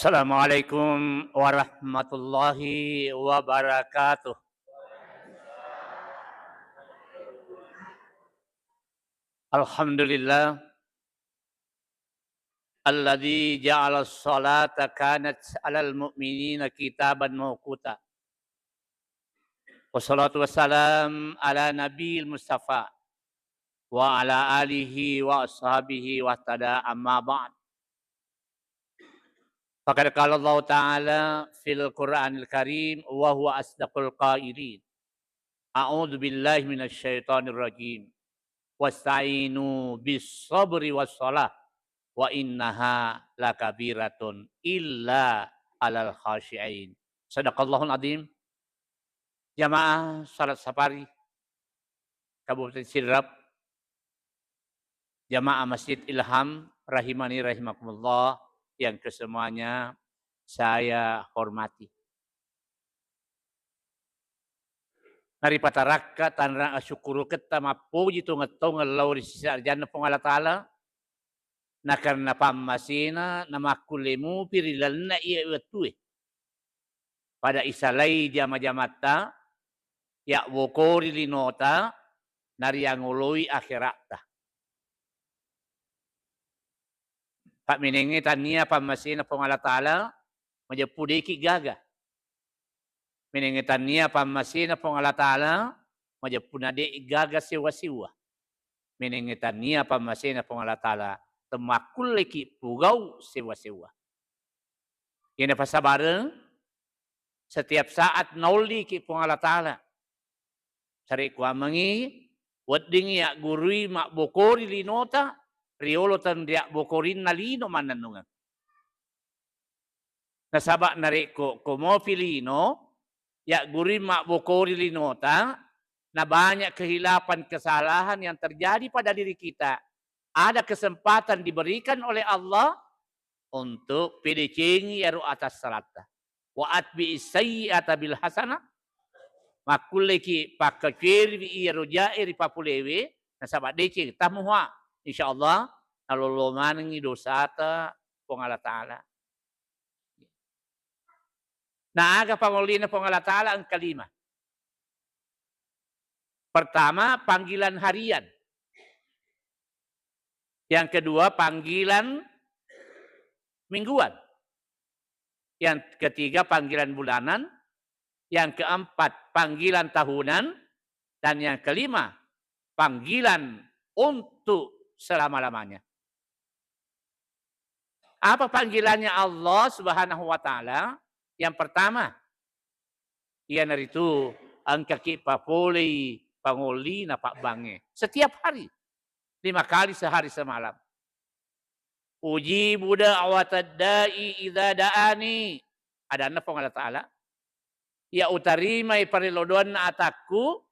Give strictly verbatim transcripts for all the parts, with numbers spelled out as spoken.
Assalamualaikum warahmatullahi wabarakatuh. Alhamdulillah, alladzi ja'ala sholata kanat 'alal mu'minina kitaban mauquta. Wassalatu wassalam ala nabiyil mustafa wa ala alihi wa ashabihi wa tada, amma ba'd. Faqad qala Allahu ta'ala fil Qur'anil Karim wa huwa asdaqul qailin. A'udzu billahi minasy syaithanir rajim. "Wasta'inu bis sabri was shalah wa innaha lakabiratun illa 'alal khasyi'in." Sadaqallahul adzim. Jamaah salat safari Kabupaten Sidrap, jamaah Masjid Ilham rahimani rahimakumullah yang kesemuanya saya hormati. Naripatarakka tanrang asyukuruketta mappoji tongeng-tongeng lao ri sisi arjanna Puang Allah Ta'ala, nakarna pammasena namakkulle mupi ri lalenna iya wettue. Pada isalai jama-jamatta, yabbokori linota, nariangoloi akheratta. Pammenengnge tannia pammasena Puang Allah Ta'ala, majeppu de'ki gaga. Menengnge tannia pammasena Puang Allah Ta'ala, majeppu na de'i gaga sewwa-sewwa. Menengnge tannia pammasena Puang Allah Ta'ala, temakkulleki pugau sewwa-sewwa. Iyana pasabareng, setiap saat naolliki Puang Allah Ta'ala. Sarekkuammengngi, weddingngi yaggurui mabbokori linota, riolo tenriabbokorinna lino mannennungeng. Nasaba narekko ko mopi lino, yaggurui mabbokori linota, na banyak kehilapan kesalahan yang terjadi pada diri kita. Ada kesempatan diberikan oleh Allah untuk pedecengi iyaro atas salatta. Wa atbi'is sayyi'ata bil hasanah, makkulleki pakkaceriwi iyaro jae ri papulewe, nasaba deceng, tamuha. Insyaallah, nalollo manengngi dosata Puang Allah Ta'ala. Na aga pangollina Puang Allah Ta'ala engka lima. Pertama, panggilan harian. Yang kedua, panggilan mingguan. Yang ketiga, panggilan bulanan. Yang keempat, panggilan tahunan. Dan yang kelima, panggilan untuk selama-lamanya. Apa panggilannya Allah Subhanahu wa Ta'ala? Yang pertama, iyanaritu engkaki papolei pangollina pabbangnge setiap hari, lima kali sehari semalam. "Ujibu da'watad da'i idza da'ani." Adanna Puang Allah Ta'ala, "Iya utarimai parello doanna atakku,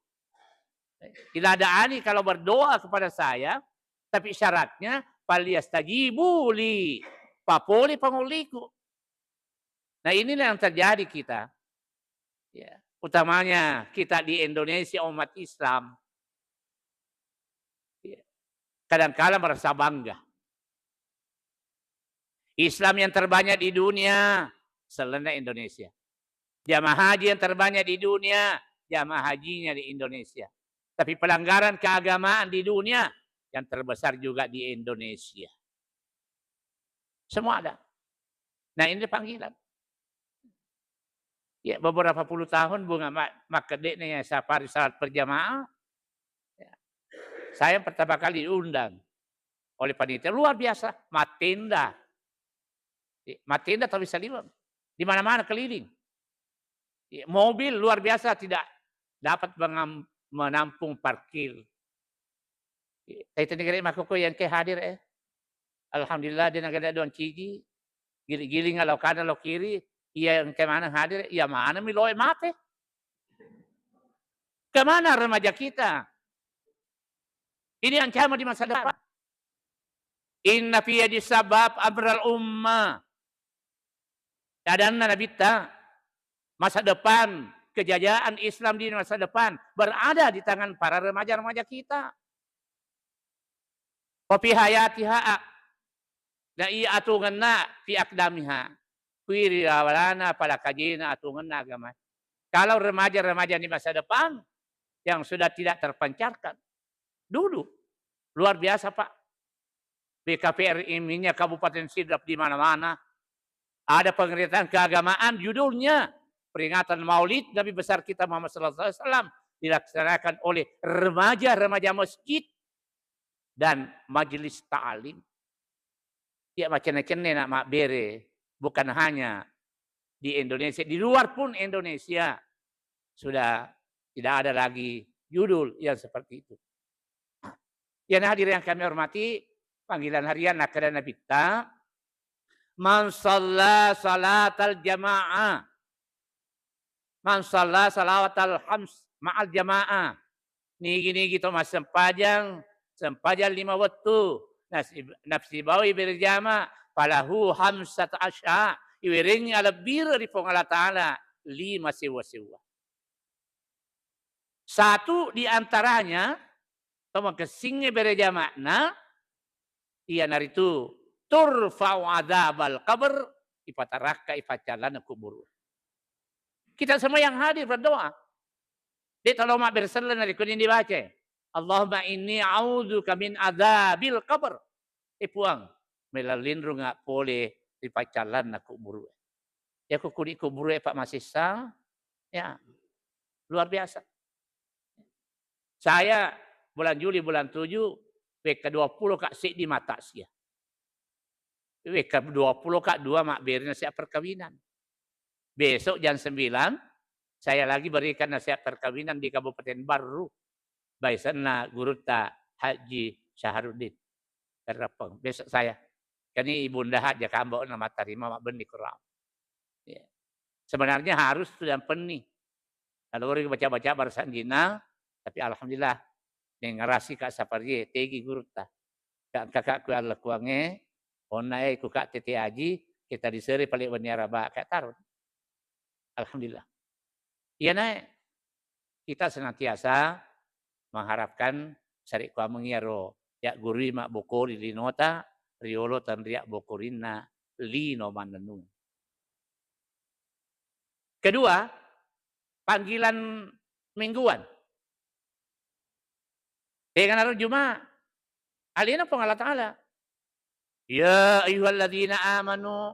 idza da'ani, kalau berdoa kepada saya, tapi syaratnya, falyastajibu li, papole pangolliku." Nah, inilah yang terjadi kita. Ya, utamanya kita di Indonesia, umat Islam. Ya. Kadangkala merasa bangga. Islam yang terbanyak di dunia, selenna Indonesia. Jamaah haji yang terbanyak di dunia, jamaah hajinya di Indonesia. Tapi pelanggaran keagamaan di dunia yang terbesar juga di Indonesia. Semua ada. Nah, ini panggilan. Ya, beberapa puluh tahun Bunga ma-, makkedde'na ya safari salat berjamaah. Ya. Saya yang pertama kali diundang oleh panitia, luar biasa, mattenda. Ya, mattenda tapi saliweng. Di mana-mana keliling. Ya, mobil luar biasa tidak dapat mengam-, menampung parkir. Taita negeri makkukku yang ke hadir, eh. Alhamdulillah, dia negara doang cigi. Giling-giling kalau kanan, lo kiri, iya yang ke mana hadir, iya mana mi loe mate. Kemana remaja kita? Ini ancaman di masa depan. Inna fi yadi sabab amral ummah. Adanna Nabitta, masa depan kejayaan Islam di masa depan berada di tangan para remaja-remaja kita. Wa fi hayatiha, na iya atungenna fi aqdamiha. Kui ri awalana pada kajina atuongenna agama. Kalau remaja-remaja di masa depan yang sudah tidak terpancarkan dulu, luar biasa, Pak. B K P R I-nya Kabupaten Sidrap di mana-mana. Ada pengiringan keagamaan, judulnya peringatan Maulid Nabi besar kita Muhammad sallallahu alaihi wasallam, dilaksanakan oleh remaja-remaja masjid dan majelis ta'lim. Ya, macenne-cenne na mabbere, bukan hanya di Indonesia, di luar pun Indonesia sudah tidak ada lagi judul yang seperti itu. Yang hadirin yang kami hormati, panggilan harian nakkeda Nabitta, "Man shalla salatal jama'ah, man shalla salawatal khams ma'al jama'ah." Nigi-nigi to massempajang, sempajang lima wettu, nasi-, nasibawi berjama, falahu khamsat asya, iwerengngi alebbire ri Puang Allah Ta'ala lima sewwa-sewwa. Satu di antaranya, to makessingnge berejama'na, iyanaritu turfa'u adzabal qabr, ipatarakka ipaccallanna kuburu. Kita semua yang hadir berdoa. De' tolo mabbere selleng narekko dibaca, "Allahumma inni a'udzubika min adzabil qabr." Eh, Puang, mela linrunga pole ri paccallanna kuburu. Ya, ko kudi kuburu, Pak, masessa, ya, luar biasa. Saya bulan Juli, bulan tujuh, wekka dua puluh, Kak, seddi mata sia. Wekka dua puluh, Kak, dua mabbere nasihat perkawinan. Besok jam sembilan, saya lagi berikan nasihat perkawinan di Kabupaten Barru. Baisenna gurutta Haji Syaharuddin. Terrepeng. Besok saya. Kani Ibunda Haja Kambo na mattarima mabbenni Quran. Ya. Sebenarnya harus tu diampenni. Nalori baca-baca barasanjina, tapi alhamdulillah, nengngarasi Kak Saparie, tegi gurutta. Kak, kakak ku Allah kuange, onna e ku Kak Tete Aji, kita diseri paling wenni araba, Kak Tarun. Alhamdulillah. Iyanae kita senantiasa mengharapkan sarekkuameng iyaro yaggurui mabbokori linota, riolo tenriak bokorinna lino mannennung. Kedua, panggilan mingguan. Tenganaro Juma, alena Puang Allah Ta'ala. Ya ayyuhalladzina amanu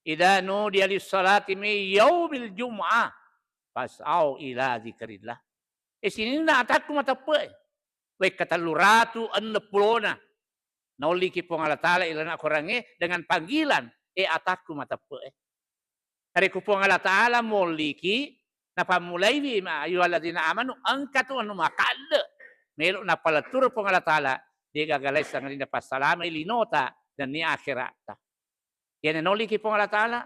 idza nudiya lis-salati min yaumil jum'ah fas'au ila dzikrillah. Eh, sininna atakku mateppe'e. Wekka tellu ratu enneng pulona. Naolliki Puang Allah Ta'ala ilana korangnge dengan panggilan, eh, atakku mateppe'e. Narekko Puang Allah Ta'ala molliki, napammulaiwi ma ayyuhalladzina amanu, engka tu anu makadde. Melo napalettureng Puang Allah Ta'ala, de gaga lai sangadinna passalamai linota nennia akheratta. Iyana naolliki Puang Allah Ta'ala,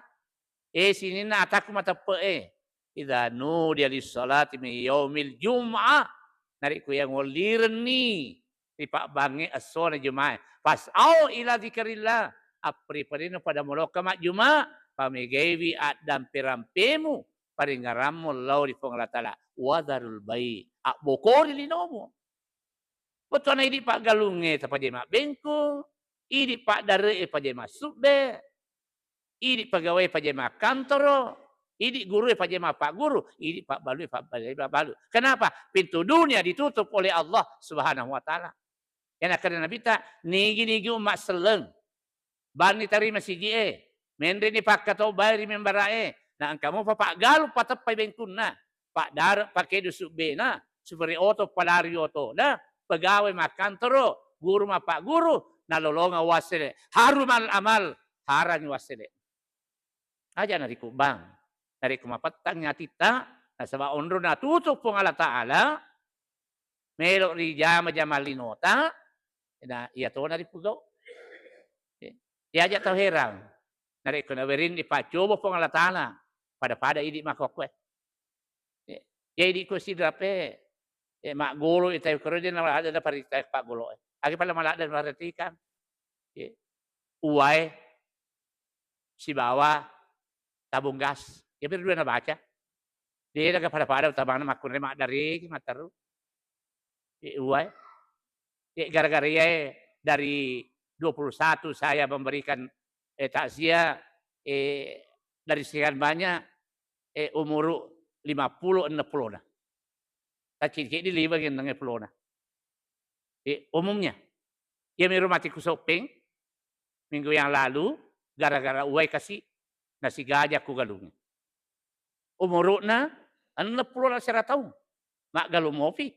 eh, sininna atakku mateppe'e, idza nudiya lis-salati min yaumil jum'ah, narekko iya ngollirenni ri pabbangnge essona Jumae, fas'au ila dzikrillah, appriperino pada molokka majjuma, pamegaiwi addampe-rampemu, paringarammu lao ri Puang Allah Ta'ala, wadzarul bai', abbokori linomu. Bettuanna idi paggalungnge tapaje mabbengkung, idi paddare'e paje massubbe, idi pegawai paje makkantoro, idi gurue paje mappagguru, idi pabbalue pabbalai pabbalu. Kenapa? Pintu dunia ditutup oleh Allah Subhanahu wa Ta'ala. Yang nakkeda Nabitta, nigi-nigi umma selleng, banni tari masiji'e, menreni pakkatobbae ri membara'e, na engka mopa paggalung pateppai bengkunna, paddare pakedu subbena, supiri oto palari otona, pegawai makkantoro, guru mappagguru, nalolongeng wassele, harumal amal, harangi wassele. Aja narikubbang, narekko mapettangngi atitta, nasaba onro natutup Puang Allah Ta'ala, melo rijama-jama linota, na iya tona ripugau. Eh, iya aja tau herang. Narekko nawerenni paccoba Puang Allah Ta'ala, pada-pada idi makkokkoe. Eh, iya idi ko Sidrap e, eh, maggolo i tau koro de na ladde na parita paggolo e. Agi pale maladde maretikan. Eh, uwae sibawa tabung gas. Iya piro dua nabaca. De gaga pada-pada utamana makkunrai maddariki matteru. Eh, uwae. Eh, gara-gara iyae dari dua puluh satu saya memberikan, eh, takziah, eh, dari sekian banyak, eh, umuru lima puluh, enam puluh na. Tacci-ceddi liweng enneng pulona. Eh, umumnya. Iya miro mati ku Soppeng minggu yang lalu gara-gara uwai kasi nasigaja ku galung. Umuru'na enneng pulo lasera taung. Maggalung mopi.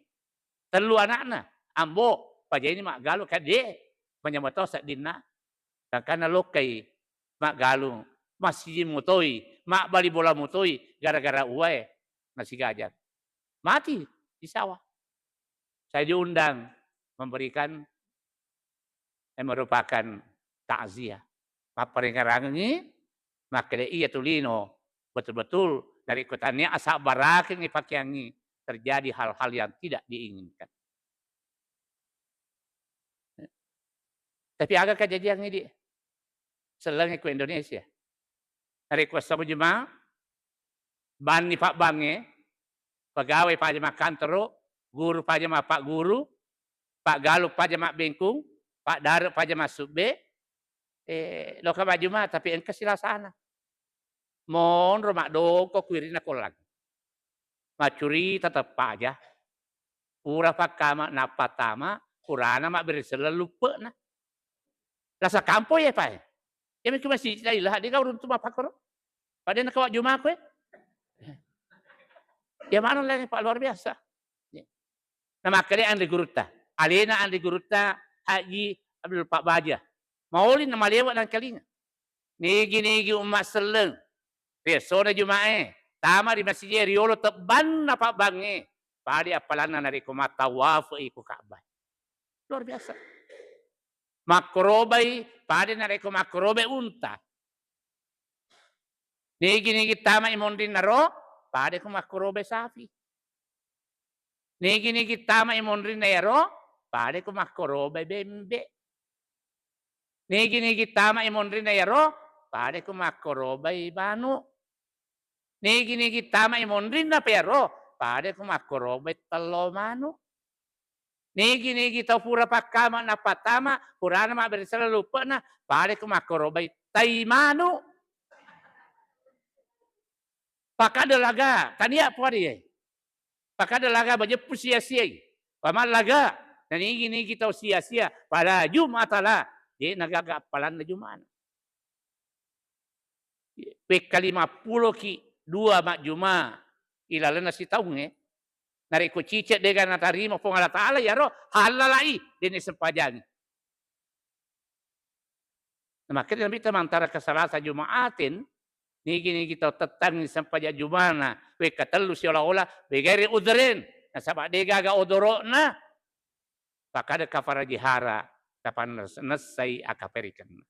Tellu ana'na, ambo, pajaini maggalung, kadde, manyameng to seddinna. Gangkanna lokkai maggalung, massiji mutoi, mabbali bola mutoi, gara-gara uwae nasigaja. Mati di sawah. Saya diundang memberikan, eh, merupakan takziah. Mapparengngerangengngi, makkeda iya tu lino, betul-betul narekko tania asabbarakeng pakeangngi, terjadi hal-hal yang tidak diinginkan. Tapi aga kejadian idi? Sellengnge ku Indonesia. Narekko esso Juma, banni pabbangnge, pegawai paja makkantoro, guru paja mappagguru, paggalung paja mabbengkung, paddareng paja massubbe, eh, loka majjuma, tapi engka silasana. Monro maddongko ku irinna kollang. Maccurita teppaja. Pura pakkama nappa tama, purana mabbere selleng luppe'na. Lasa kampo ye pae. Iya meki masiji ta ilaha, de gaga uruntu mappakkoro. Pada nakawa juma koe. Ya mana lain Pak, luar biasa. Namakkeda anre gurutta. Alena anre gurutta Haji Abdul Pak Baja. Maoli namalewa nangkalinga. Nigi-nigi umma selleng ri essona Jumae, tama ri masijie riolo tebbanna pabbangnge, pada appalanna narekko mattawafe'i ko Ka'bah. Luar biasa. Makkorobai pada narekko makkorobai unta. Nigi-nigi tama i monrinna ro, pada ko makkorobai sapi. Nigi-nigi tama i monrinna iyaro, pada ko makkorobai bembe. Nigi-nigi tama i monrinna iyaro, pada ko makkorobai manu. Nigi-nigi tama i monrinna pa iyaro, pada ko makkorobai tello manu. Nigi-nigi tau pura pakkama nappa tama, purana mabbere selleng luppe'na, pada ko makkorobai tai manu. Pakada laga, tania puadie. Pakada laga majeppu sia-siai. Pamallaga, nanigi-nigi tau sia-sia, pada Jumata la, de nagaga appalanna Jumana. Wekka lima pulo ki dua majjuma ilalenna sitaungnge, narekko cicek dega natarima Puang Allah Ta'ala, iyaro hallalai, dene sempajangi. Nah, makanya Nabi mantara ke Salasa Jumaatin, nigi-nigi tau tettangngi sempajang Jumana, wekka tellu siola-ola, begeri udren, nasaba degaga odorokna, pakada kafara jihara, tapanessai akaperikenna.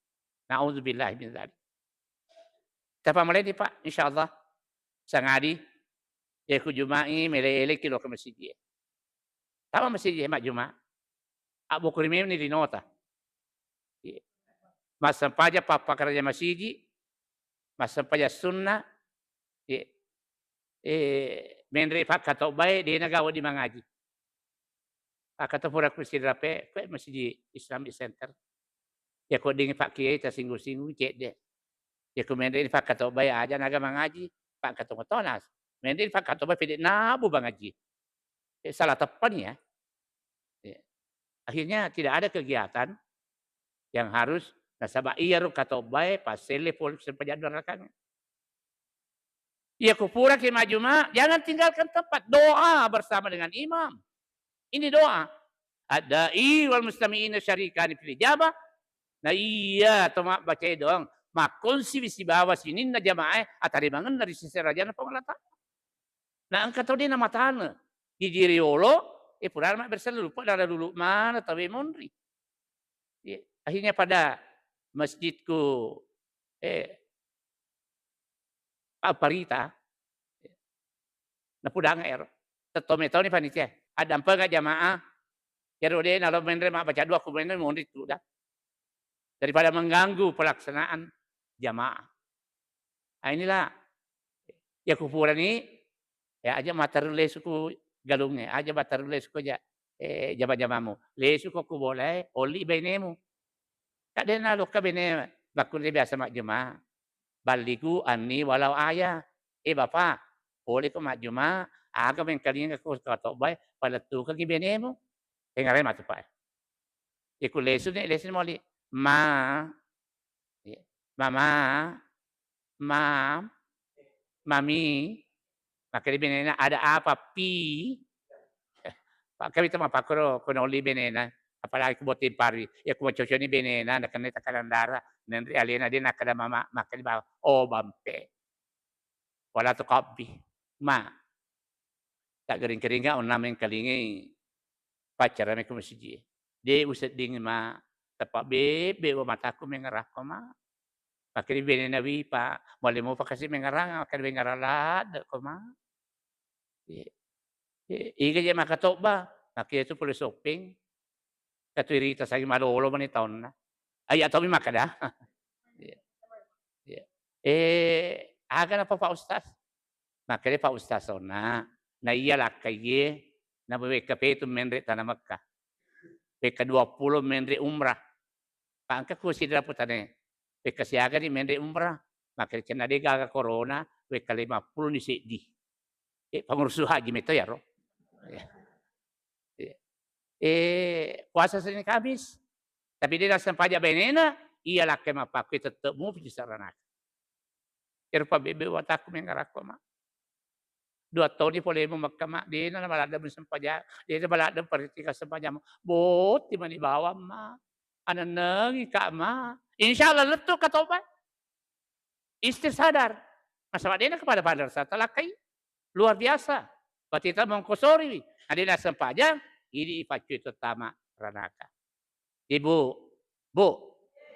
Naudzubillahi min dzalik. Tapamulai ni, Pak, insyaallah. Sangadi, ya ku Jumai, mele-eleki lo ke masjid. Tama masjid majjuma. Abbokori memeng ni linota. Iya. Massempajang pappakarajang masiji, massempajang sunna, iya. Eh, menre fakkatobbae, dena gaga wedding mangaji. Fakkatobba pura ku Sidrape, koe masiji Islamic Center. Ya ko ding fakkiai tasinggung-singgung cedde. Ya ko menre ni fakkatobbae aja naga mangaji, fakkatobba tonas. Menre ni fakkatobbae pede nabu mangaji. Eh, salah teppani ya. Ya. Akhirnya tidak ada kegiatan yang harus nasaba iyaro katobbae passelle pole sempajang dua rakaat. Iya ko puraki majjuma, jangan tinggalkan tempat. Doa bersama dengan imam. Ini doa. Ad-da'i wal mustami'ina syarikani fil ijabah. Na iya to mabbacae doang, makkonsiwi sibawa sininna jamaae atarimangenna ri sese rajana Puang Allah Ta'ala. Na engka tau de namatane, jiji riolo, eh, purana mabbere selleng lupa dara dulu mana tawe monri. Iya, akhirnya pada masjidku, eh, apparita, napudanga ero. Tetto metoni panitia, addampengeng jamaah, ero de nalo menre mabbaca doa, ku menre monri tudang. Daripada mengganggu pelaksanaan jamaah. Ah, inilah, ya ku purani, ya aja matteru lesu ku galungnge, aja matteru lesu ko ja, eh, jama-jamamu. Lesu ko ku bolae, olli bainemu. Kadena lokka bene makkunrai biasa majjuma. Ballighu anni walau ayah. Eh, Bapak, poleko majjuma, aga mengkalinga ko katobbae, palettukengngi benemu. Tengarai matu, Pak. Iku lesuni, lesuni moli. Ma. Iya. Mama. Mam. Mami. Makkeda benena, "Ada apa, Pi?" Pak, kami tu mapakkoro, ko naolli benena. Apalagi ku botting pari. Ya, ku macoconi benena, nakenna tekanan darah. Nenri alena, de nakkeda mama, makkeda bawang, "Oh, bampe." Wala tu kabbi. Ma. Taggerring-kerringnga onna mengkalingai paccarame ko masijie. De usedding, Ma. Teppa bebbe wa mataku mengerakko, Ma. Makkeda benena, "Wi, Pa, mulle mopa kasi mengerang, makkeda mengerang ladde ko, Ma." Iya. Iya. Iga je makatobba, makkeda tu pole Soppeng. Katu irita sagi malolo mani taonna. Ayya tommi makkeda. Iya. Iya. Eh, aga napa Pak Ustaz? Makkeda Pak Ustaz onna, na iya lakkaiye, na wekka petu menre tana Mekka. Wekka dua puluh menre umrah. Pa engka ku sidra putane, wekka siaga ni menre umrah. Makkeda cenna de gaga corona, wekka lima puluh ni seddi. Eh, pengurus haji meto yaro. Iya. Iya. Eh, puasa Senin Kamis. Tapi de nassempajang benena, iya lakkai mappakkue tette mupi saranaka. Ero pabebbe watakku mengarakko, Ma. Dua tauni polemu Mekka, Ma. Dena namaladde sempajang, dena maladde partika sempajang. Botti mani bawang, Ma. Anennengi ka, Ma. Insya Allah lettu katoba. Istir sadar. Nasaba dena kepada pada rasa talakkai. Luar biasa. Berarti kita mengkosoriwi. Adena sempajang, ini ipaccui terutama ranaka. Ibu, Bu.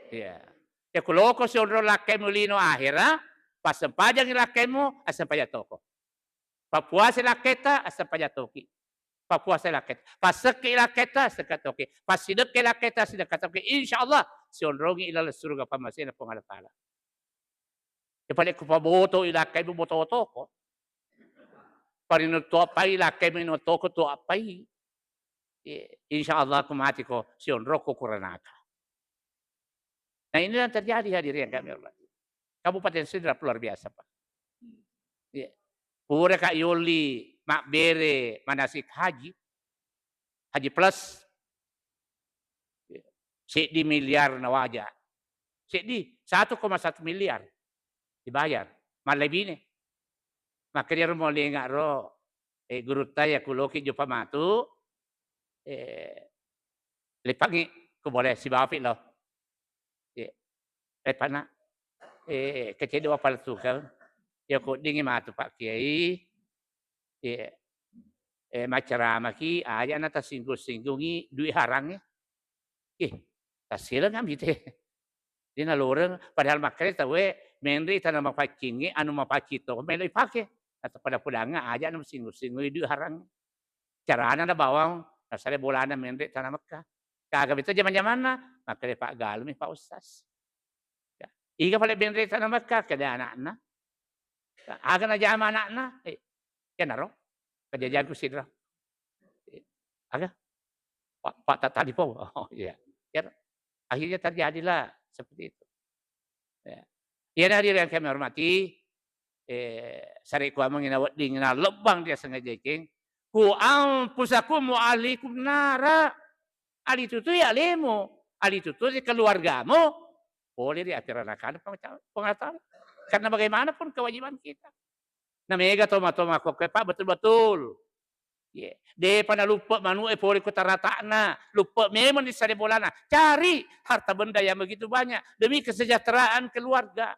Iya. Ya kuloko sionro lakkemu lino ahera, passempajangi lakkemu, assempajang toko. Pappuasa lakketa, assempajang toki. Pappuasa lakketa. Passekki lakketa, sekka toki. Passidekke lakketa, sedekka toki. Insya Allah, sionrongi ilaleng suruga pammasena Puang Allah Ta'ala. Ya pale ku paboto i lakkaimu boto-toko. Parinuttu appai lakkaimu inuttu toko tu appai. Iya, insya Allah ku mati ko sionrokko kuranaka. Nah, inilah yang terjadi hadirin yang kami hormati. Kabupaten Sidrap luar biasa, Pak. Iya. Pura ka yolli mabbere manasik haji, Haji Plus. Seddi miliar nawaja. Seddi, satu koma satu miliar dibayar. Mallebine. Makanya ro molenga ro, eh, gurutta ya kuloki jopa matu, eh, lepangi ko boleh sibawa pi lo. Iya. Lepana, eh, kecedde wapaltukeng. Ya koddingi matu Pak Kiai. Iya. Eh, maccaramaki, aja na tasinggung-singgungi dui harangnge. Ih, tassileng amite. Dena loreng, padahal makkeda tauwe, menre tana mapaccingnge, anu mapaccing to, melo ipake. Atau pada-padangnga aja na masinggung-singgungi dui harangnge. Carana na bawang, nasare bolana menre tana Mekka. Kaga beto jaman-jamanna, makkeda paggalumi Pak Ustaz. Ya. Iga pale benre tana Mekka, keda anakna. Aga najama anakna? Eh, iyanaro. Kejadianku sidra. Eh, aga? Pak, Pak tak tadi po. Oh, iya. Ya. Akhirnya terjadilah seperti itu. Ya. Iya, hadirin yang kami hormati, eh, sarekkuammengngi nawedding nalebbang riasengnge jekeng, "Ku anfusakum wa ahlikum nara." Alitutui alemu, alitutui keluargamu, pole ri api ranakana Puang Taala. Karena bagaimanapun kewajiban kita. Na mega toma-toma ko, Pak, betul-betul. Ye, depa naluppe manu'e pole ko tarata'na, luppe memang ni sare bolana. Cari harta benda yang begitu banyak demi kesejahteraan keluarga.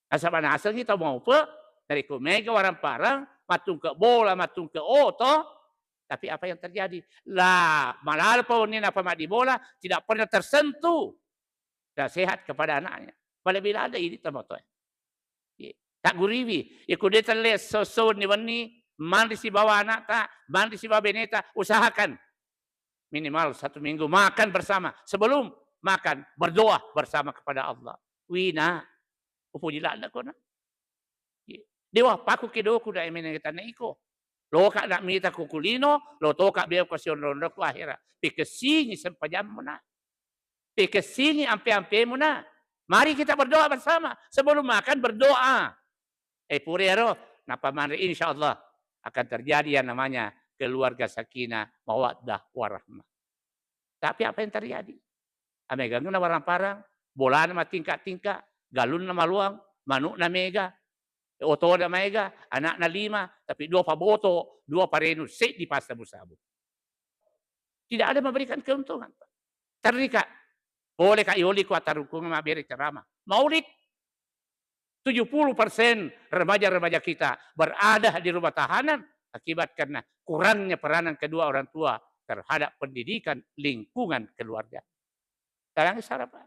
Nasaba nasengngi tau maupe, narekko mega waramparang, mattungke bola, mattungke oto, tapi apa yang terjadi? La, malalo pa wenni napa maddi bola, tidak pernah tersentuh dan sehat kepada anaknya. Malebbi ladde idi tomatoe. Ye, tagguriwi, ye ko de telle esso-esso wenni-wenni, manri sibawa anakta, manri sibawa beneta, usahakan minimal satu minggu makan bersama. Sebelum makan, berdoa bersama kepada Allah. Wina, upoji ladde kona. Ye, dewa paku kedoku da emene tana iko. Loka nak mita ku kulino, lo toka beo ko sionro-onro ku ahera. Pikessingi sempajammu na. Pikessingi ampe-ampemu na. Mari kita berdoa bersama. Sebelum makan, berdoa. Eh, pura iyaro, nappa manre, insya Allah akan terjadi yang namanya keluarga sakinah, mawaddah, warahmah. Tapi apa yang terjadi? Ameganna warang-parang, bolana matingka-tingka, galunna maluang, manukna mega, otona maega, anakna lima, tapi dua paboto, dua parenu, seddi passabu-sabu. Tidak ada memberikan keuntungan, Pak. Terri, Kak. Boleh, Kak, yoli ku attarukung mabbere ceramah. Maulid. Tujuh puluh persen remaja-remaja kita berada di rumah tahanan akibat karena kurangnya peranan kedua orang tua terhadap pendidikan lingkungan keluarga. Talangi sarapan.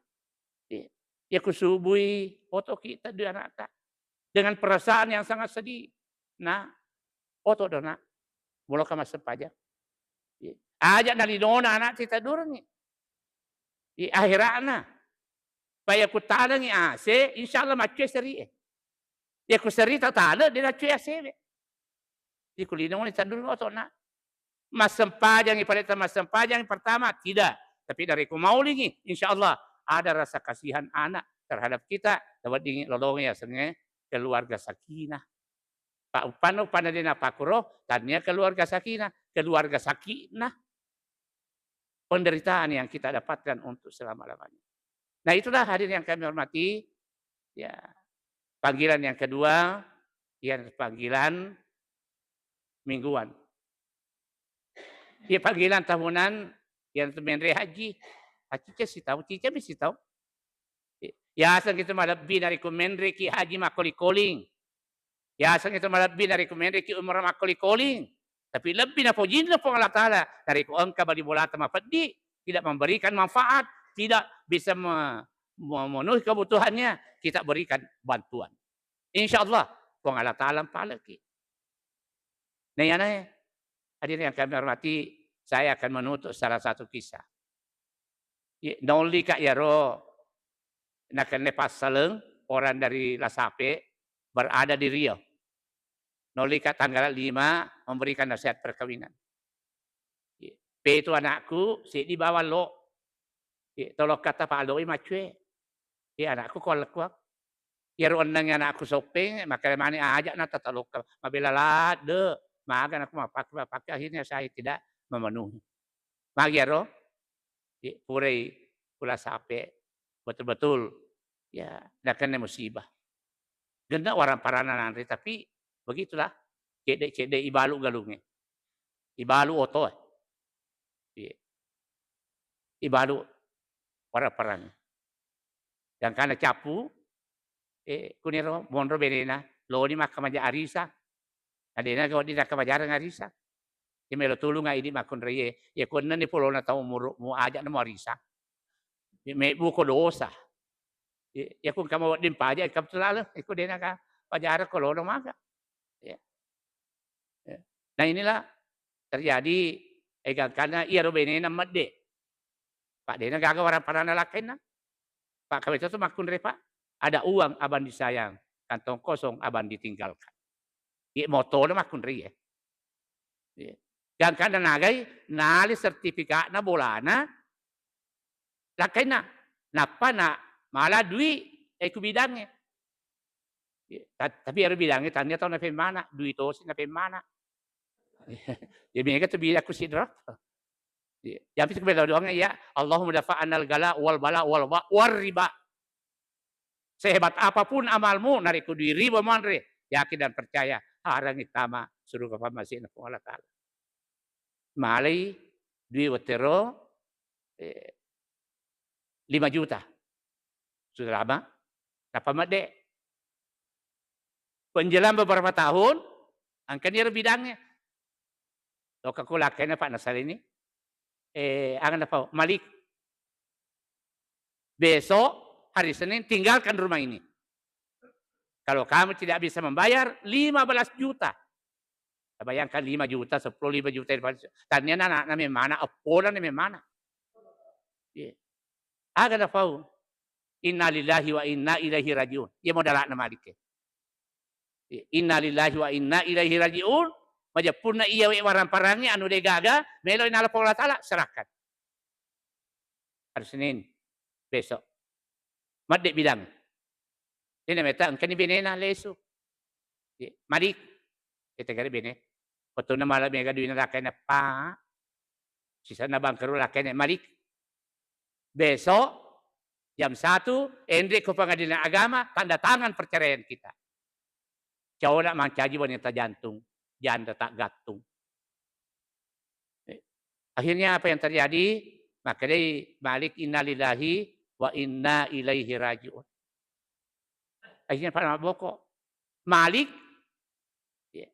Iya. Ya kusubui foto kita di anak, Kak. Dengan perasaan yang sangat sedih. Nah, oto do, Nak. Muloka massempajang. Iya. Aja nalinona anak tita durungi. Iya, akhirana. Paya ku tanengi A C, insya Allah maccue serie. Ya ku seri ta tane, de naccue A C be. Iya, ku linona tita durungi oto, Nak. Massempajangi, pada massempajangi pertama, tidak. Tapi dari ku maulingi, insya Allah ada rasa kasihan anak terhadap kita, taweddingi lolongi yasengnge keluarga sakinah. Pak, uppanna, uppanna de napakkuro, tania keluarga sakinah, keluarga sakinah. Penderitaan yang kita dapatkan untuk selama-lamanya. Nah, itulah hadirin yang kami hormati, ya, panggilan yang kedua, yang panggilan mingguan. Ya, panggilan tahunan, yang tu menre haji. Haji cicca sitau, cicca mi sitau. Yaseng itu malebbi narekko menreki haji makkoling-koling. Yaseng itu malebbi narekko menreki umrah makkoling-koling. Tapi lebbi napojinna Puang Allah Ta'ala narekko engka bali bolata mapeddi, tidak memberikan manfaat, tidak bisa me-, memenuhi kebutuhannya, kita berikan bantuan. Insya Allah, Puang Allah Ta'ala mpaleki. Nah, iyanae, hadirin yang kami hormati, saya akan menutup salah satu kisah. Ye, naollika iyaro nakenne passaleng orang dari Lasape berada di Riau. Naollika tanggal lima memberikan nasihat perkawinan. Ye, petu anakku, seddi bawang lo. Ye, tolokka tapaloi maccue. Ye, anakku, ko allekkuang. Iyaro enneng anakku Soppeng, makkeda mani, "Aja na tatalokka, mabela ladde." Maga anakku mappake, mappake, akhirnya saya tidak memenuhi. Magi iyaro? Ye, purai pula sape, betul-betul, ya, nakenna musibah. Genne warang parana nanre, tapi begitulah, cedde-cedde ibalu galungnge. Ibalu otoe. Ye. Ibalu warang parana. Gangkanna cappu, eh, kuniro monro benena, loni makkamaja arisang. Na dena wedding nakkamajareng arisang. Iya melo tulunga idi makkunraie. Iya kuennani polona tau umuru'mu, aja' namo arisang. Iya mebbu ko dosa. Iya, iya ku engka mawedding paja, engka tu laleng, iya ku dena ka pajareng ko lono maga. Iya. Iya. Nah, inilah terjadi, eh, gangkanna iyaro benena medde. Pa' dena gaga warang parana lakkainna. Pa' kawe to makkunrai, Pak. Ada uang abang disayang, kantong kosong abang ditinggalkan. Iya motona makkunrai, ya. Iya. Gangkanna nagai, nali sertifikatna bolana, lakkainna. Nappa na mala dui, eh, ku bidangnge. Iya, ta-, tapi ero bidangnge tania tau napemmana, dui tosi napemmana. Iya, mega tu bidang ku sidra. Iya, yang itu bela doang ya, Allahumma dafa anal gala wal bala wal wa-, war riba. Sehebat apapun amalmu, narekko dui riba manre, yakin dan percaya, harangi tama suruga pammasena Puang Allah Ta'ala. Malai dui wettero, eh, lima juta. Sudah lama, nappa medde. Penjelang beberapa tahun, angkani ero bidangnge. Lokka ku lakkainna, Pak, nasalini. Eh, aga napau, Malik. Besok hari Senin tinggalkan rumah ini. Kalau kamu tidak bisa membayar lima belas juta. Bayangkan lima juta, sepuluh, lima juta, tania anakna memmana, eppona memmana. Iya. Aga napau? Innalillahi wa inna ilaihi rajiun. Iya modala'na Malikke. Iya, innalillahi wa inna ilaihi rajiun. Majeppunna iya we warang-parangnge anu de gaga, melo nala Puang Allah Ta'ala, serahkan. Hari Senin besok. Madde bidang. Dena meta engkani benena lesu. Ye, Malik. Kita kare bene. Foto na malam mega duina rakai na pa. Sisa na bangkeru rakai na Malik. Besok jam satu, enre ko pengadilan agama, tanda tangan perceraian kita. Cauna mancaji wanita jantung, janda tak gantung. Eh, akhirnya apa yang terjadi? Makkedai Malik, "Innalillahi wa inna ilaihi raji'un." Akhirnya pada mabboko. Malik, ya,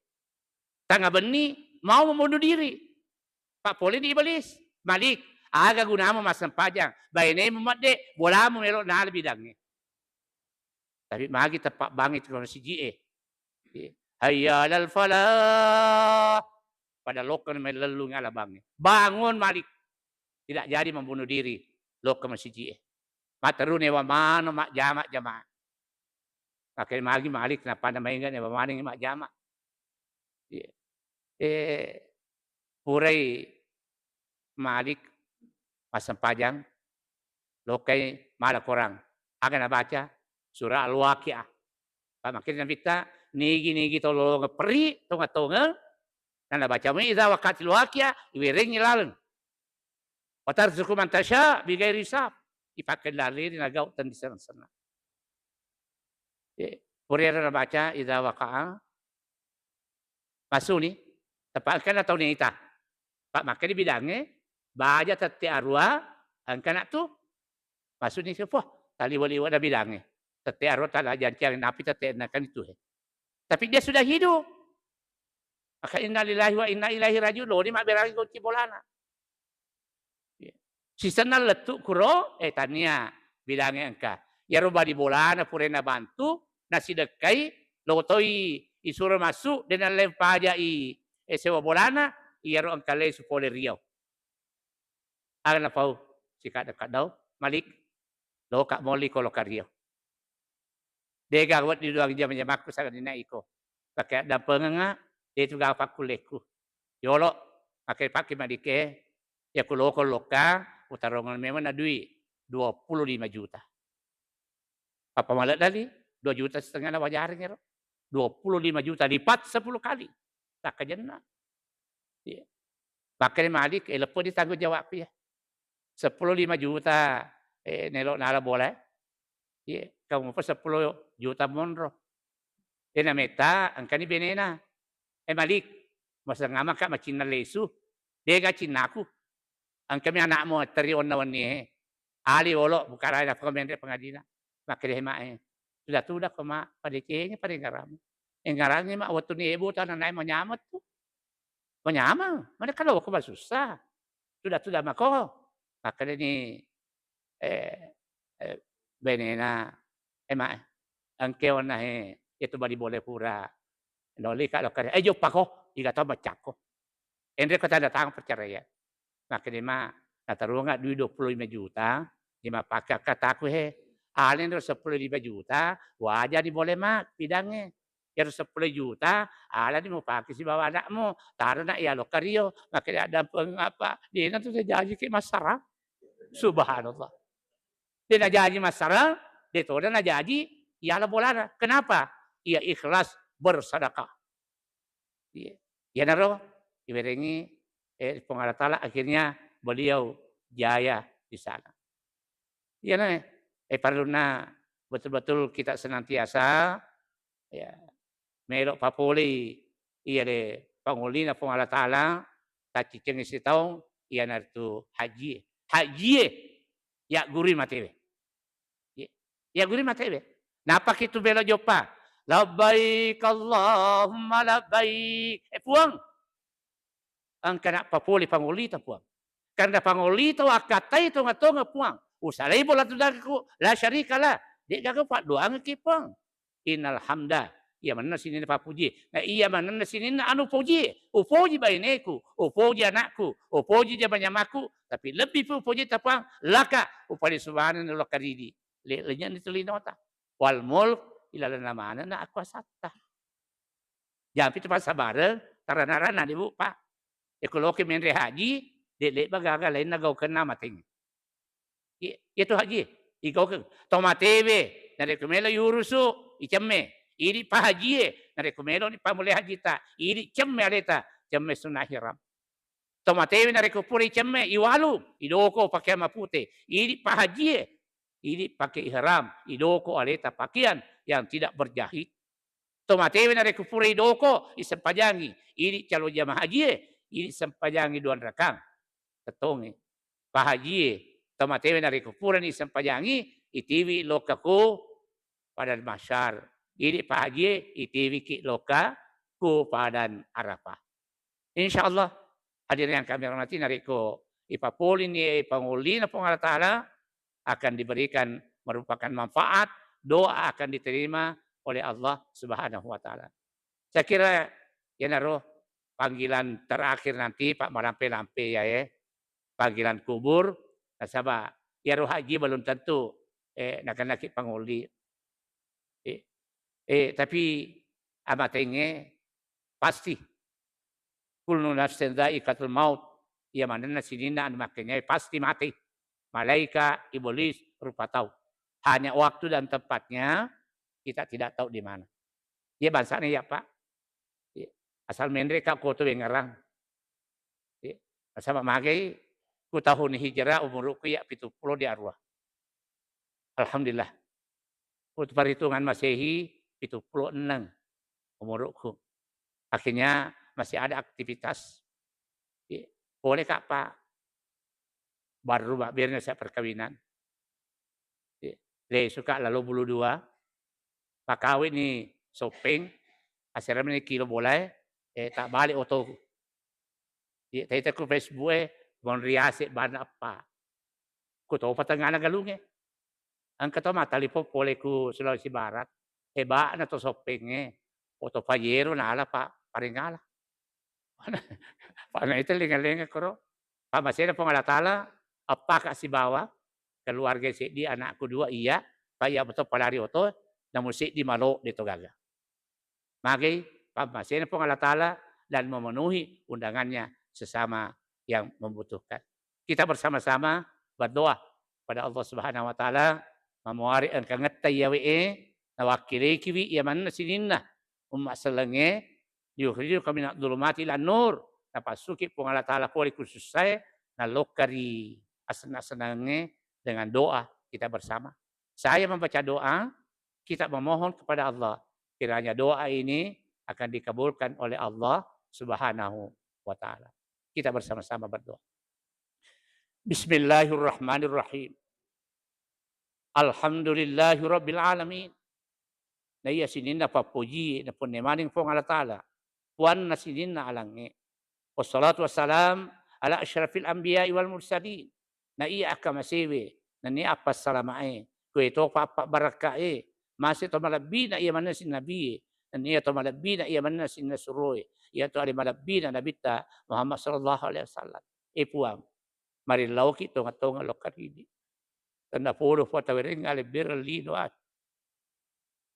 tengah benni mau membunuh diri. Pak Poli di Iblis, "Malik, aga gunamu massempajang? Bainemu medde, bolamu melo nala bidangnge." Tapi magi teppa bangngi tu siji e. "Hayya 'alal falah." Pada lokka mellellung ala bangnge. "Bangun, Malik. Tidak jadi membunuh diri." Lokka masiji e. Matteru newa mano majjama jamaah. Makanya magi Malik napana maega newa maneng majjama. Iya. Eh, purai Malik massempajang, lokai mala korang. Aga nabaca? Surah Al-Waqiah. Pammakkeda Nabitta, nigi-nigi tolongeng perri, tongeng-tongeng, na nabaca mui idza waqa'atil waqiah, iwerengngi laleng. "Wa tarzuqu man tasya bighairi hisab." Ipakkendaleri nagau tendisenna-senna. Eh, purera nabaca idza waqa'a, masuni, teppa engkana tau nita. Pak makkeda bidangnge, baja tette arua, engkana tu. Masuni sepuh, taliwa-liwa na bidangnge. Tette arua tala janciang napi tette ennakan itu he. Tapi dia sudah hidup. Maka innalillahi wa inna ilaihi raji'un, loni mabberangi kunci bolana. Iya. Sisenna lettu kuro, eh, tania bidangnge engka. Iyaro bali bolana pura nabantu, nasidekkai, lotoi isuro massu, de nalleng paja'i, eh, sewa bolana, iyaro engka lesu pole Riau. Aga napau, sikadda-kaddau, Malik, loka moli ko loka Riau. Dega wedding doang jama-jamakku sangadinna iko. Pake addampengengnga, de tu gaga pakkullekku. Yolo, pake-pake madike, ya ku loko lokka, utarongeng memang na dui dua puluh lima juta. Papa maleddali, dua juta setengah na wajareng ero. Dua puluh lima juta lipat sepuluh kali. Takkajenna. Iya. Makkeda Malik, eh, leppo di tanggung jawabku ya. Sepuluh lima juta, eh, nelo nala bola, eh. Iya, kamu apa sepuluh juta monro. Eh, nameta, engkani benena. Eh, Malik, masengama ka macinna lesu. Dega cinnaku. Engkami anakmu teri onna wenni, eh. Ali olo bukarai na menre pengadilan. Makkeda mae, eh. Sudah-sudah ko ma, padecengi parengarammu. Engarangi ma, wettu ni ebu tanah naik manyameng tu. Manyameng, mereka lo ko masussa. Sudah-sudah mako. Makkeda ni, eh, eh, benena, eh, ma, eh, engke onna he, itu bali boleh pura. Noli ka lokka, eh, joppako, iga tau maccakko. Enre ko tanda tangan perceraian. Makkeda ma, natarunga dui dua puluh lima juta, di mapake akkataku he. Alani ro sepuluh lima juta, wajani boleh ma bidangnge. Iyaro sepuluh juta, alani mupake sibawa anakmu, taro nak iya lokka Riau, makkeda addampeng apa, dena tu jaji ke massarang. Subhanallah. De najaji massarang, de toda najaji iyala bolana. Kenapa? Iya ikhlas bersedekah. Iya. Iyanaro iwerengi, eh, Puang Allah Taala, akhirnya beliau jaya di sana. Iyana, eh, parelluna betul-betul kita senantiasa, ya, melo papolei iya de pangollina Puang Allah Taala, taccicengi sitaung, iyanaritu hajjie. Hajjie yaggurui matewe. Ye-, yaggurui matewe. Napaki tu bela joppa. Labbaik Allahumma labbaik. Eh, Puang, engka nappapole pangollita, Puang. Karena pangollita wakkattai tonga-tonga, Puang. Usalai bola tu dagingku, la syarika lah. De'gaga paddoangekki, Puang. Innal hamda. Iya manenna sininna pappuji. Na iya manenna sininna anu puji. Upoji baineku, upoji anakku, upoji jama-jamaku, tapi lebbi pi upojita, Puang, laka, upale subhana lokka ridi. Le-, lenyani tu linota. Wal mulk, ilalana manenna akuasatta. Jampi tu passabareng, tarana-rana di bu, Pak. Eko loki menre haji, de-, le'ba gaga lainna gaukenna mateng. Iya, iya tu haji. Igaukeng. Tomatewe narekko melo yurusu, icemme. Idi pahajie narekko meloni pammulai hajita, idi cemme aleta, cemme sunna ihram. Tomatewe narekko pura icemme, iwalu, idoko pakeang mapute. Idi pahajie, idi pake ihram, idoko aleta pakeang yang tidak berjahit. Tomatewe narekko pura idoko, isempajangi, idi calo jamaah hajie, idi sempajangi dua rakang. Tettongi. Pahajie, tomatewe narekko purani isempajangi, itiwi lokka ku padang mahsyar. Idi pahajie, itiwiki lokka ku padang Arafah. Insya Allah, hadirin yang kami hormati, narekko ipapolini, ipangollina Puang Allah Ta'ala, akan diberikan, merupakan manfaat, doa akan diterima oleh Allah Subhanahu wa Ta'ala. Saya kira iyanaro panggilan terakhir nanti, Pak, marampe-rampe ya, eh. Panggilan kubur, nasaba iyaro haji belum tentu, eh, nakennaki pangolli. Eh, eh, tapi amatengnge pasti. Kullu nafsin dzaiqatul maut. Iya manenna sininna anu makkenyae pasti mate. Malaika, iblis, rupa tau. Hanya waktu dan tempatnya kita tidak tahu di mana. Iya bangsana iya, Pak. Iya. Asal menre ka ko to wengerang. Iya. Nasaba magai ku tahun hijrah umurku iya pitu pulo di arua. Alhamdulillah. Untuk perhitungan Masehi, pitu pulo enneng umurku. Akhirnya masih ada aktivitas. Iya. Boleh, Kak, Pak? Baru mabbere saya perkawinan. Iya. Lesuka lalo bulu dua. Pakawini Soppeng, aseremni kilo bolae, eh, tak balik otoku. Iya, taita ku Facebook e, monri ase bana eppa. Ku topa tengana galunge. Engka to mattalipong pole ku Sulawesi Barat, heba'na to Soppengnge, oto Pajero nala pa, paringala. Pana itu lenga-lenga koro. Pammasena Puang Allah Ta'ala, eppaka sibawa, keluarga seddi, anakku dua, iya, pa iya beto palari oto, namu seddi malo de to gaga. Magai pammasena Puang Allah Ta'ala dan memenuhi undangannya sesama yang membutuhkan. Kita bersama-sama berdoa pada Allah Subhanahu wa Ta'ala, mamuare engka ngetta iyawe e, nawakkilekiwi iya manna sininna umma sellengnge, yukhrijuka minadz dzulumati ilan nur, napassuki Puang Allah Ta'ala pole ku sussae, nallokka ri asenna-senangnge dengan doa kita bersama. Saya membaca doa, kita memohon kepada Allah, kiranya doa ini akan dikabulkan oleh Allah Subhanahu wa Ta'ala. Kita bersama-sama berdoa. Bismillahirrahmanirrahim. Alhamdulillahirabbil alamin. Na iya sininna pappoji, na penne maneng Puang Allah Ta'ala, puanna sininna alangnge. Wassalatu wassalam ala asyrafil anbiya'i wal mursalin. Na iya akkamasewe, nennia appassalamae, kuetopa appabbarakkae, mase to malebbina iya maneng sininna nabie, nennia to malebbina iya maneng sininna suroe, iya to ale malebbina Nabitta Muhammad sallallahu alaihi wasallam. E Puang, marilauki tonga-tonga lokka ridi. Tennapodo Puang tawerengnga lebbereng lino ati.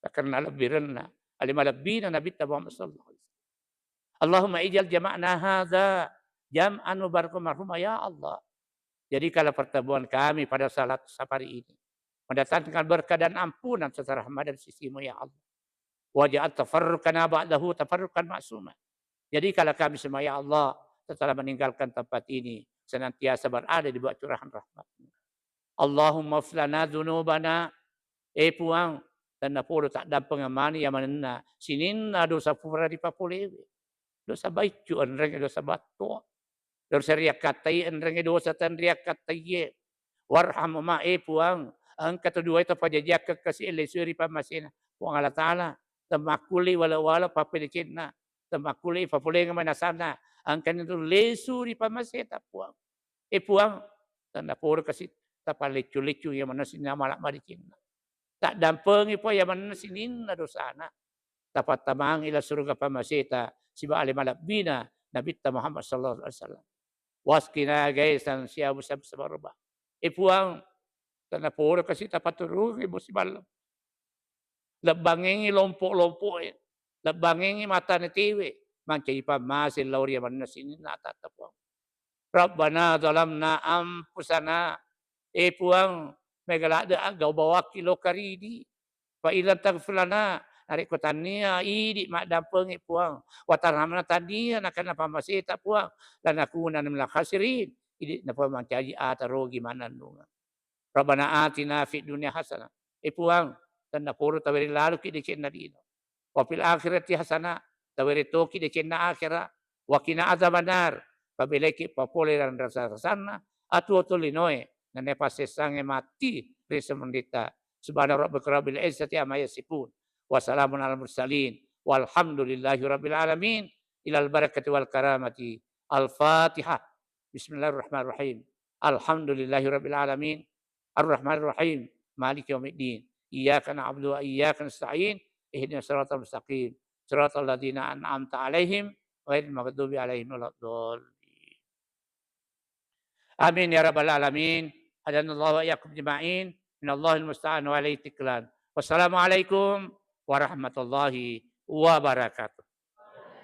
Karena lebbirenna, ale malebbina Nabitta Muhammad sallallahu alaihi wasallam. Allahumma ij'al jama'na hadza jam'an mubarakan marhuma, ya Allah. Jadikanlah pertemuan kami pada salat safari ini mendatangkan berkah dan ampunan serta rahmat dari sisimu, ya Allah. Waj'al tafarruqana ba'dahu tafarruqan ma'suma. Jadikanlah kami semua, ya Allah, setelah meninggalkan tempat ini, senantiasa berada di bawah curahan rahmat-Mu. Allahumma ighfir lana dzunubana. E Puang, tennapodo taddampengeng mani iya manenna sininna dosa pura ripapolewe. Dosa baiccu enreng, dosa battoa. Dosa riakkattai enrengnge dosa tenriakkattai. Warham ma, e Puang, engka tu duae to pajajiakkeng kasi e lesue ri pammasena Puang Allah Ta'ala. Temmakkulle wala-wala pappedecenna. Temmakkulle papolengeng manasanna. Engkani tu lesu ri pammaseta Puang. E Puang, tennapodo kasi tapalleccu-leccu iya manassinna mala madecenna. Taddampengi Puang iya manenna sininna dosana. Tapattamang ila suruga pammaseta sibawa ale malebbina Nabitta Muhammad sallallahu alaihi wasallam. Wasqina ghaitsan siyabu sab-, sabarba. E Puang, tennapodo kasi tapaturungi bosi ballem. Lebbangengi lompo-lompoe, lebbangengi mata natewe, mancaji pammase lao ri iya manenna sininna atatta Puang. Rabbana zalamna anfusana. E Puang, Mega ladde' aga ubawakki loka ridi. Fa illam taghfir lana, narekko tania idi maddampengi Puang, wa tarhamna, tania nakenna pammaseta Puang, lanakunanna minal khasirin, idi napamancaji ata rogi mannennungeng. Rabbana atina fid dunya hasanah. E Puang, tenna poro tawere laluki decenna lino. Wa fil akhirati hasanah, tawere toki decenna akhera. Wa qina adzabannar, pabeleki papole ran rasa-rasanna atuo tolinoe, nennia passessange matti ri esso menrita. Subhana rabbika rabbil izzati amma yasifun. Wa salamun alal mursalin. Walhamdulillahi rabbil alamin. Ilal barakati wal karamati. Al-Fatihah. Bismillahirrahmanirrahim. Alhamdulillahi rabbil alamin. Arrahmanirrahim. Maliki yaumiddin. Iyyaka na'budu wa iyyaka nasta'in. Ihdinas siratal mustaqim. Siratal ladzina an'amta 'alaihim ghairil maghdubi 'alaihim waladdallin. Amin ya rabbal alamin. Hadanallahu wa iyyakum ajma'in. Minallahil musta'an wa alaihi tiklan. Wassalamualaikum warahmatullahi wabarakatuh.